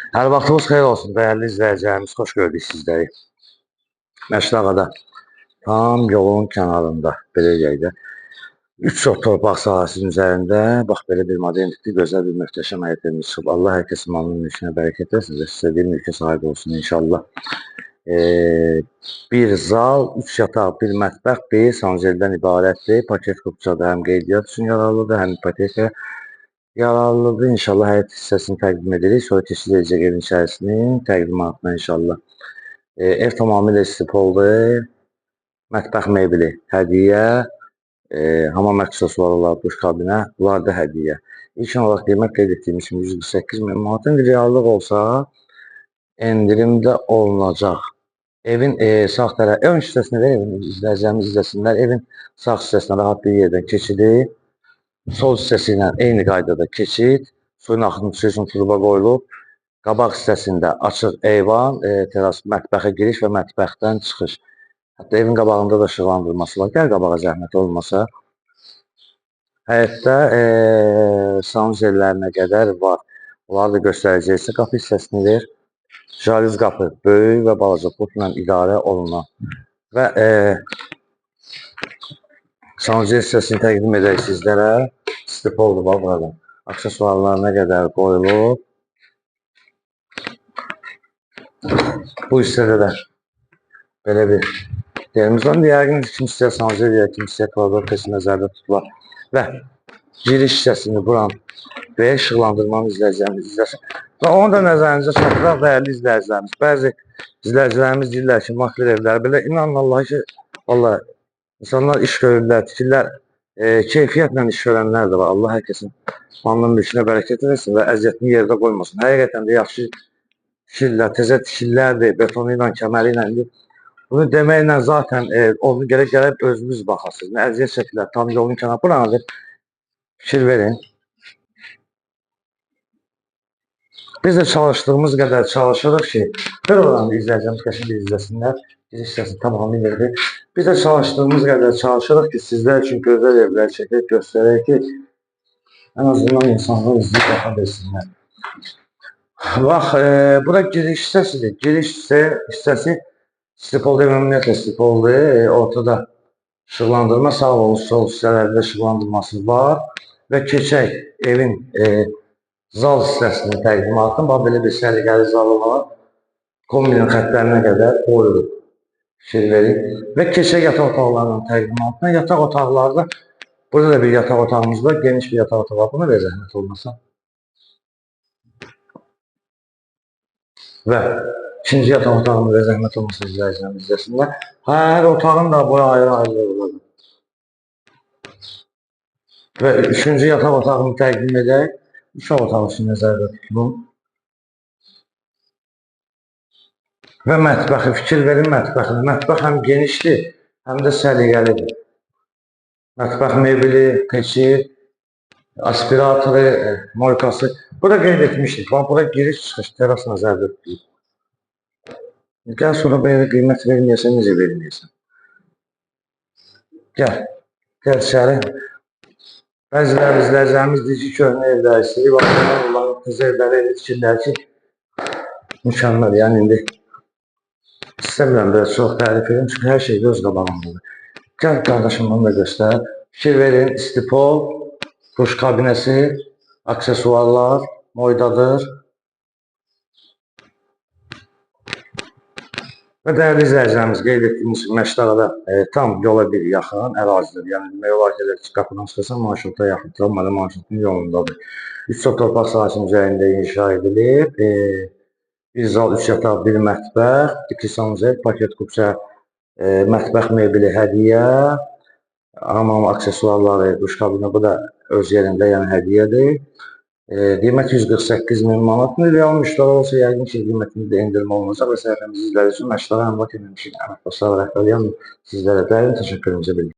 Hər vaxtınız xeyir olsun dəyərli izləyicilərimiz, xoş gördük sizləri. Məşdağada, tam yolun kənarında, belə deyək də, 3 sot torpaq sahəsinin üzərində, bax belə bir modern tipli, gözəl bir möhtəşəm həyət evimiz çıxıb. Allah hər kəsin malının mülkünə bərəkət versin və istədiyi mülkə sahib olsun inşallah. Bir zal, 3 yataq, bir mətbəx, bir sanuzeldən ibarətdir. Paket kupçada həm qeydiyyat üçün yararlıdır, həm ipoteka yararlıdır. İnşallah həyət hissəsini təqdim edirik. Sonra keçid edəcək evin içərisinin təqdimatına inşallah. Ev tamamilə istipoldur. Mətbəx mebeli hədiyyə, hamam aksesuarı, duş kabinə, bunlar da hədiyyə. İlkin olaraq qiymət qeyd etdiyimiz kimi 148 min manat. İndi reallıq olsa endirim də olunacaq. Evin sağ tərəfi, ön hissəsini ver, evin izləyicilərimiz izləsinlər. Evin sağ hissəsinə rahat bir yerdən keçidi. Sol hissəsi ilə eyni qaydada keçid. Suyun axıntısı üçün truba qoyulub. Qabaq hissəsində açıq eyvan, teras, mətbəxə giriş və mətbəxdən çıxış. Hətta evin qabağında da işıqlandırması var. Gəl qabağa zəhmət olmasa. Həyətdə sanuzellərinə qədər var. Onları da göstərəcəksə qapı hissəsini ver. Jalüz qapı böyük və balaca pultla idarə olunan. Və sanuzel hissəsini təqdim edək sizlərə. İstipoldur bax burada. Aksesuarlarına qədər qoyulub. Bu hissədə də belə bir yerimiz var. Yəqin ki, kim istəyər sanuzel, ya kim istəyər kladovkası nəzərdə tutular. Və giriş hissəsini buran və işıqlandırmanı izləyicilərimiz izləsin. Və onu da nəzərinizə çatdıraq dəyərli izləyicilərimiz. Bəzi izləyicilərimiz deyirlər ki, makler evləri belə, inanın Allaha ki, vallahi insanlar iş görürlər, tikirlər, keyfiyyətlə iş görənlər də var. Allah hər kəsin malının mülkünə bərəkət versin və əziyyətini yerdə qoymasın. Həqiqətən də yaxşı tikirlər, təzə tikirlərdir, betonu ilə, kəməri ilə. Bunu deməklə zaten onu gərək gəlib özünüz baxasınız. Nə əziyyət çəkirlər, tam yolun kənarı. Buranı fikir verin. Biz də çalışdığımız qədər çalışırıq ki, bir oranı izləyəcəyimiz qəşəng bir izləsinlər. Giriş hissəsi tamamilə verir. Biz də çalışdığımız qədər çalışırıq ki, sizlər üçün gözəl evlər çəkək, göstərək ki, ən azından insanlar izləyib baxa bilsinlər. Bax, bura giriş hissəsidir. Giriş hissəsi stipoldur, ümumiyyətlə stipoldur. Ortada işıqlandırma, sağ və sol hissələrdə işıqlandırması var. Və keçək evin zal hissəsinin təqdimatını. Bax, belə bir səliqəli zalı var. Kombinin xəttlərinə qədər qoyulub. Fikir verin. Və keçək yataq otaqlarının təqdimatına. Yataq otaqlarda, burada da bir yataq otağımız var. Geniş bir yataq otağı var. Buna ver zəhmət olmasa. Və ikinci yataq otağını ver zəhmət olmasa izləyicilərimiz izləsinlər. Hər otağın da boyu ayrı-ayrı olacaq. Və üçüncü yataq otağını təqdim edək. Uşaq otağı üçün nəzərdə tutulun. Və mətbəxi, fikir verin mətbəxini. Mətbəx həm genişdir, həm də səliqəlidir. Mətbəx mebeli, peçi, aspiratoru, moykası. Burada qeyd etmişdik. Bax, bura giriş çıxış, teras nəzərdə tutulub. Gəl sonra belə qiymət verməyəsən, necə verməyəsən? Gəl, gəl içəri. Bəziləri izləyicilərimiz deyir ki, köhnə evlər istəyir. Bax, onların təzə evləri elə tikirlər ki, mükəmməl. Yəni, indi istəmirəm belə çox tərif edim, çünki hər şey göz qabağındadır. Gəl, qardaşım, bunu da göstər. Fikir verin, istipol, duş kabinəsi, aksesuarlar moydadır. Və dəyərli izləyicilərimiz, qeyd etdiyimiz kimi Məşdağada tam yola bir yaxın ərazidir. Yəni, demək olar ki, elə qapıdan çıxırsan, marşruta yaxın, tam elə marşrutun yolundadır. 3 sot torpaq sahəsinin üzərində inşa edilib. Bir zal, 3 yataq, bir mətbəx, 2 sanuzel, paket kupça, mətbəx mebeli hədiyyə, hamam aksesuarları, duş kabini, bu da öz yerində, yəni hədiyyədir. Qiymət 148 min manatdır. Real müştəri olsa yəqin ki, qiymətində də endirim olunacaq və səhifəmizi izlədiyiniz üçün Məşdağ Əmlak Əməkdaşlar rəhbərliyi sizlərə dərin təşəkkürümüzü bildirir.